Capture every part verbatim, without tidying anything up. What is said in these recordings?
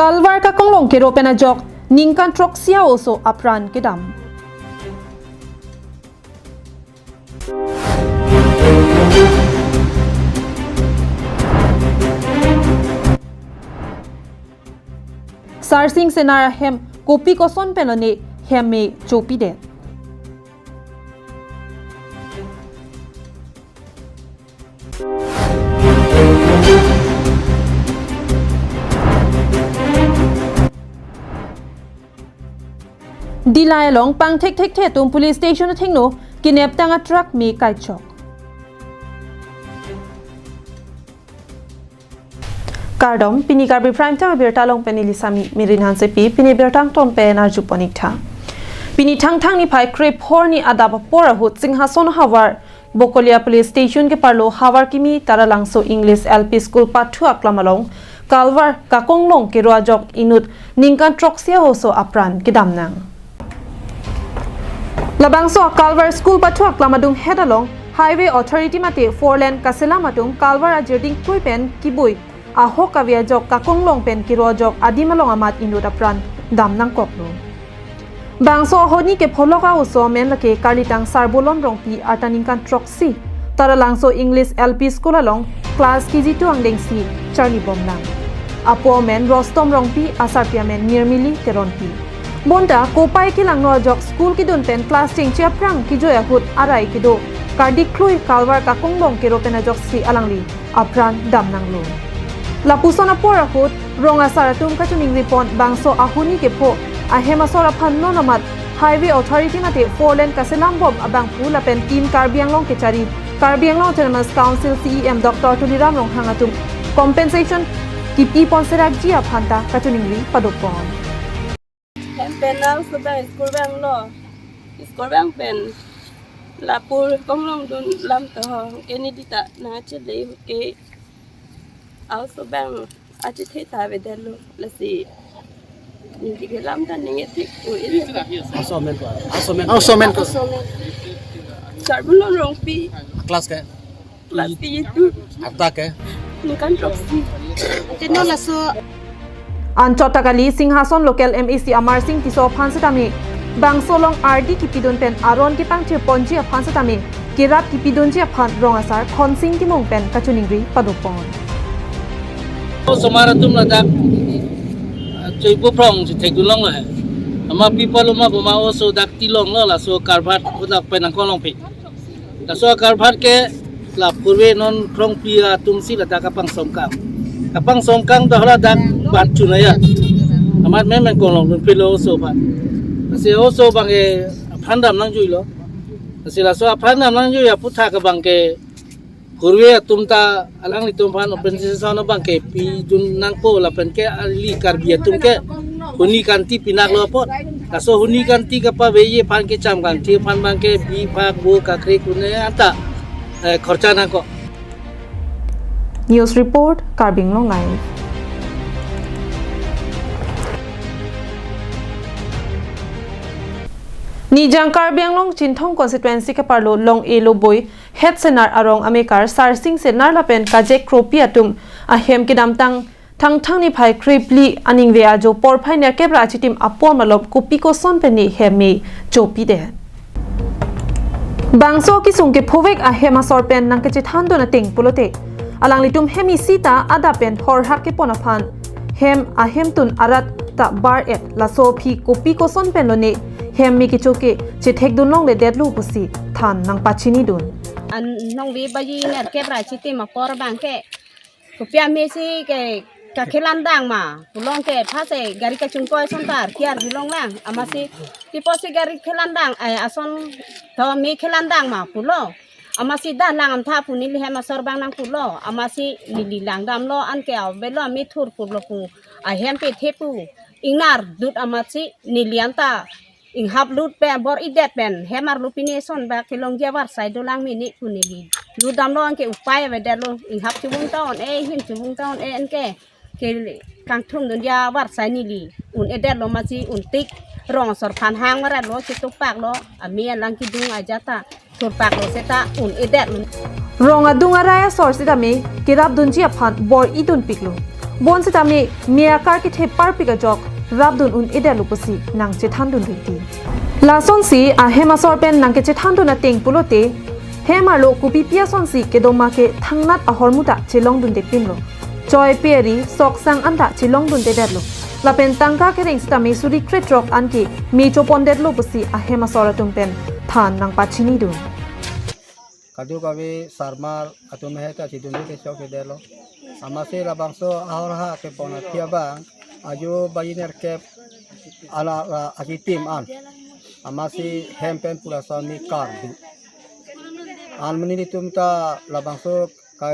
Kalvar Kakonglong kero pen ajok ningkan throksi a-oso apran kedam. Sarsing Senar ahem kopi koson pen lone hem me chopidet. Dillai along pangthekthekthe atum police station athengno keneptang a-truck me kaichok. Kardom, pini Karbi Prime Time abirta along pen neli Sami Mirin Hansepi, pini birta angton pen arjupon ik tha. Pini Thangthang niphai krephor ni adap apor ahut Singhason havar Bokolia Police Station keparlo havar kimi Taralangso English L P School pathu aklam along Kalvar Kakonglong kero ajok inut ningkan throksi a-oso apran kedam nang. Labangso a-Kalvar School pathu aklam adunghet along Highway Authority mate four lane kaselam atum Kalvar ajirding klui pen kibui ahok kave ajok Kakonglong pen kero ajok adim along amat inut apran dam nangkoklo. Bangso ahoni kepholok a-oso amen lake karlitang Sarbulon Rongpi, arta ningkan throksi, Taralangso English L P School along class K G two angdengsi charlibom nang. Apo amen Rostom Rongpi, asarpi amen Nirmili Teronpi. Bonta kopai kelangno ajok school kedun pen class chengche aphrang kejoi ahut arai kedo kardik klui Kalvar Kakonglong kero pen ajoksi alangli apran dam nanglo. Lapuson apor ahut rong asar atum kachoningripon bangso ahoni kepho ahem asor aphan non amat Highway Authority mate four lane kaselambom abangphu lapen Team Karbi Anglong kechari Karbi Anglong Autonomous Council C E M Doctor Tuliram Ronghang atum compensation kipipon serakji aphan ta kachoningri padopon. Hem pen nang so bang school bang lo. School bang pen lapur konglong dun lam to ho. Keni dita na chele ke. Au so bang achi the ta ve den lo. Lasi. Ningke lam ta ninge thik u ini. Aso men ko. Aso men. Aso men ko. Sarbulon Rongpi. Class ke? Class K G two. Arta ke? Ningkan throksi. Ante non laso. Anchot ta kali, Singhason local M A C Amarsing Tisso aphan setame bangso along ardi kipidun pen aron kepangthirponji aphan setame kerap kipidunji aphan rong asar Khonsing Timung pen kachoningri padopon. Osomar atum ladak, ah, choi buprong si thekdun longlo he. Ama pipal uma boma oso dak tilong lo laso karbhat kodak pen nangkolong pi. Laso akarbhat ke la purve non krongpi atum si ladak kapangsomkang. Kapangsomkang dah ladak ban chunaya. Amat memang kolong dun pilo oso ban. Lasi oso bang ke aphan dam nangjuilo. Lasi laso aphan dam nangjui aputhak abang ke purve atum ta alanglitum aphan open session abang ke pidun nangpo lapen ke ali Karbi atum ke huni kanti pinaklo apot. Laso huni kanti kapaveji aphan kecham kanti aphan abang ke bi phak bo kakre kune anta, eh, khorcha nangkok. News report, Karbi Anglong Live. Nijang Karbi Anglong Chinthong constituency keparlo Long-e Loboi, Het Senar arong amekar Sarsing Senar lapen Kajek Kropi atum ahem kedamtang Thangthang niphai krephli aningve ajo porphai nerkep ra achitim apor malom kopi koson pen ne hem me chopidet. Bangso kesung kephovek ahem asor pen nangkechethandun ateng pulote, alanglitum hem isi ta adap pen horhak kepon aphan hem ahemtun arat ta bar-et, laso aphi kopi koson pen lone hem me kecho ke chethekdun longledetlo pusi than nangpachinidun. An nongve baji nerkep ra achitim apor abang ke kopi amesi ke kakhelandang ma, pulo ke phase gari kachingkoi ason ta arki arjulong lang, amatsi tipo si gari khelandang, eh, ason to me khelandang ma pulo, amatsi dah lang amtha pu neli hem asor abang nangpulo, amatsi neli langdamlo, anke avelo amethur pulo pu ahem pethe pu ingnar dut, amatsi neli anta inghap lut pen bor-idet pen hem arlo pine ason ba kelongji avarsai dolang mene pu neli lutdamlo, anke upai avedetlo, inghap chubung ta on-e, hin chubung ta on-e, anke ke kangthum dunji avarsai neli un-edetlo, amatsi untik rong asor aphan hang varetlo, chetupaklo, ame alang kedung ajat ta thurpaklo seta un-edetlo. Rong adung arai asor sitame kerapdunji aphan bor-idunpiklo. Bonsitame me akar kethe parpik ajok rapdun un-edetlo pusi nangchethandun riti. Lasonsi ahem asor pen nangkechethandun ateng pulote, hem arlo kopipi asonsi kedo ma ke thangnat ahormu ta chelongdundepinlo. Choi pe ari soksang anta chelongdundedetlo. Lapen tangka kereng sitame suri krethrok an ke me chopondetlo pusi ahem asor atum pen than nangpachinidun. Kadokave sarmar atum he ta chidunde ke chokdedetlo. Amatsi labangso ahorha kepon aphi abang ajo baji nerkep ala, ala achitim an. Amatsi hem pen pura sami kardu. An mani nitum ta labangso ka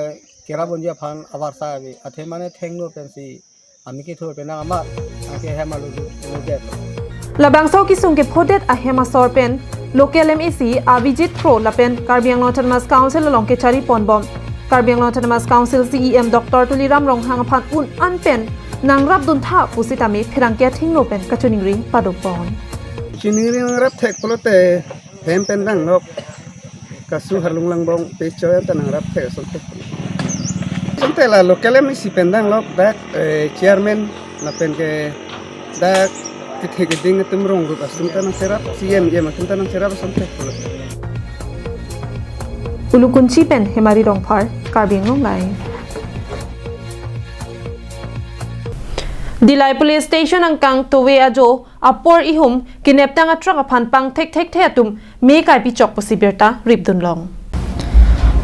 kerabonji aphan avarsai ave. Athe mane thengno pensi ami kethur pen amat, anke hem alu lu, ludet. Labangso kesung kephodet ahem asor pen local M A C Abhijit Kro lapen Karbi Anglong Autonomous Council along kechari ponbom Karbi Anglong Autonomous Council C E M Doctor Tuliram Ronghang aphan un-an pen nangrapduntha pusitame pherangke athengno pen kachiningri padopon. Chiningri nangrap thek pulote hem pen danglok, kasu harlung langbong pe choi anta nangrap thek asonthek. Asonthek la local M A C pen danglok, dak, eh, chairman lapen ke dak kethe keding atum rong group asum ta nangcherap, C M, E M atum ta nangcherap asonthek pulo. Ulukunchi pen Hemari Rongphar, Karbi Anglong Live. Dillai Police Station angkang tove ajo apor ihum keneptang atruck aphan pangthekthekthe atum me kaipichok pusi birta ripdunlong.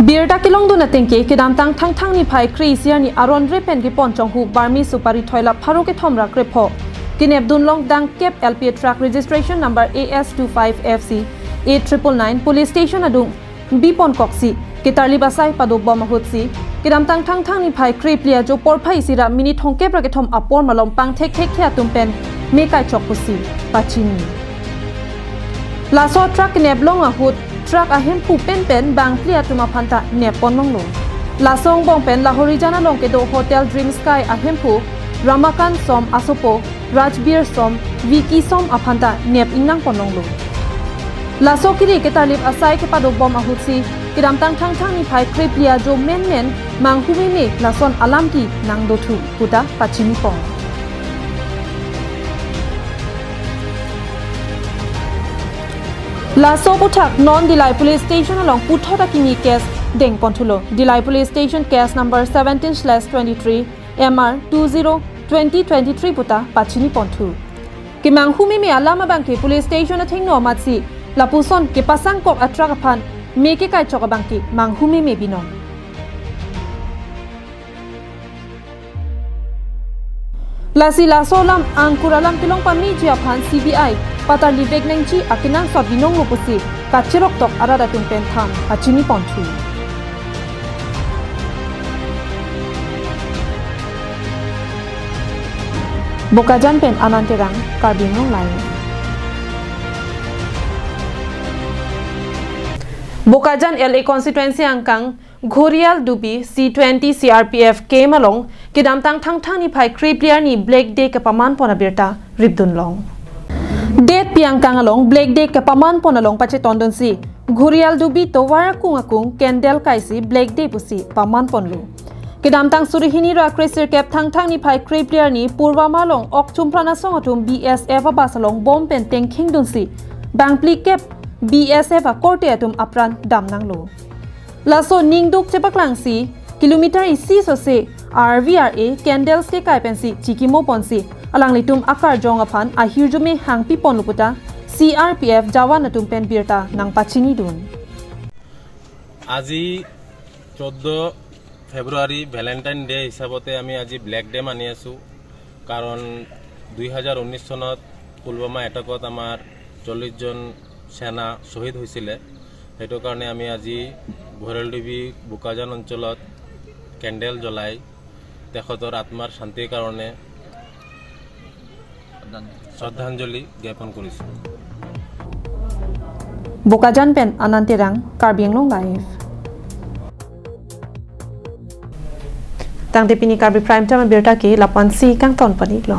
Birta kelongdun atengke kedamtang Thangthang niphai kre-isi arni aron re pen kepon chonghu Barmi Supari thoilap pharo kethom ra krepho kenepdunlong dangkep L P A truck registration number A S two five F C eight triple nine police station adung bipon koksi ketarlip asai padobom ahutsi kedamtang Thangthang niphai krephli ajo porphai isi ra minute thomkep ra kethom apor malom pangthekthekthe atum pen me kaichok pusi pachini. Laso truck neplong ahut truck ahemphu penpen bangphli atum aphan ta neppon longlo. Laso angbong pen Lahorijan along kedo Hotel Dream Sky ahemphu Ramakant Som asopo Rajbir Som, Vicky Som aphan ta nep ingnangpon longlo. Laso kiri ketarlip asai kepadobom ahutsi kedamtang Thangthang niphai krephli ajo menmen manghumeme lason alam ki nangdothu puta pachinipon. Laso aputhak non Dillai Police Station along puthot akimi case dengponthulo. Dillai Police Station case number seventeen slash twenty-three M R two zero twenty twenty-three puta pachiniponthu. Kemanghumeme alam abangke police station athengno amatsi lapuson kepasangkok atruck aphan me kekaichok abangke manghumeme binong. Lasi laso alam angkur alam kelong pameji aphan C B I patarlivek nangji akenangsot binonglo pusi kachiroktok arat atum pen than pachiniponthu. Bokajan pen Anand Terang, Karbi Anglong Live. Bokajan L A constituency angkang Ghorial Dubi C twenty C R P F camp along kedamtang Thangthang niphai krephli arni Black Day kepamanpon abirta ripdunlong. Detpi angkang along Black Day kepamanpon along pachetondunsi Ghorial Dubi tovar akung akung candle kaisi Black Day pusi pamanponlo. Kedamtang suri hini ra kre-sirkep Thangthang niphai krephli arni Purvama along ok chumpran asong atum B S F abus along bomb pen tengkhingdunsi bangphlikep B S F akorte atum apran damnanglo. Laso ningduk chepaklangsi kilometer isi sose R V R A candles kekai pensi chikimoponsi alanglitum akarjong aphan ahirjume hangpiponlo puta C R P F jawan atum pen birta nangpachinidun. আজি চৈধ্য February Valentine day হিচাপতে আমি আজি Blake day মানি আছোঁ। কাৰণ দুই হাজাৰ ঊনৈছ চনত পুলৱামা এটাকত আমাৰ চল্লিছজন সেনা শ্বহীদ হৈছিলে। সেইটো কাৰণে আমি আজি ভৈৰলদেৱী বোকাজান অঞ্চলত কেণ্ডেল জ্বলাই তেখেতৰ আত্মাৰ শান্তিৰ কাৰণে শ্ৰদ্ধাঞ্জলি জ্ঞাপন কৰিছোঁ। Bokajan pen Anand Terang, Karbi Anglong Live. Tangte pini Karbi Prime Time abirta ke lapu-ansi kangton pon-iklo.